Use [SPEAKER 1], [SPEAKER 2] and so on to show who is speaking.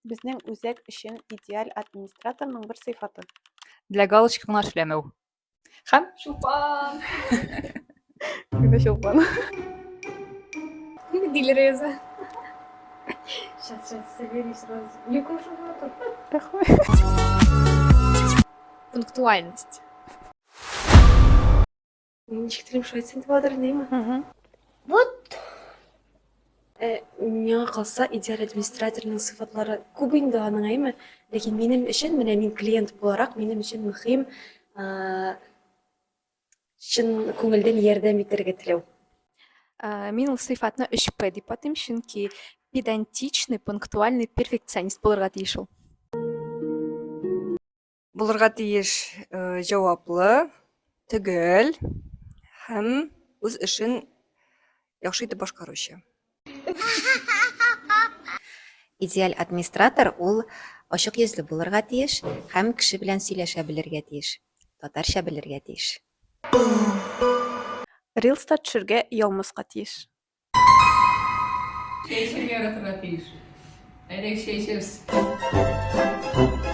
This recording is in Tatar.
[SPEAKER 1] Безнең үзәк өчен идеаль администраторның бер сыйфаты.
[SPEAKER 2] Для галочки гына эшләмәү. Һәм Чулпан!
[SPEAKER 1] Генә Чулпан.
[SPEAKER 3] Диләрә яза. Сейчас, сейчас, соберись сразу.
[SPEAKER 1] Рәхмәт.
[SPEAKER 3] Пунктуальность. Ничек телим шулай әйтсәң дә буладыр, әйеме?
[SPEAKER 4] Вот.
[SPEAKER 3] Э, миңа калса, идеаль администраторның сыйфатлары күп инде аның, әйеме? Ләкин минем өчен, менә мин клиент буларак, минем өчен мөһим э, чын күңелдән ярдәм итәргә теләү.
[SPEAKER 5] Э, мин ул сыйфатны 3П дип атыйм, чөнки педантичный, пунктуальный перфекционист булырга тиеш ул.
[SPEAKER 6] Булырга тиеш җаваплы, төгәл һәм үз эшен яхшы итеп башкаручы.
[SPEAKER 7] Идеаль администратор ул ачык йөзле булырга тиеш һәм кеше белән сөйләшә белергә тиеш, татарча белергә тиеш.
[SPEAKER 1] Рилста төшергә оялмаска тиеш.
[SPEAKER 2] Чәй эчәргә яратырга тиеш. Әйдәгез чәй эчәбез.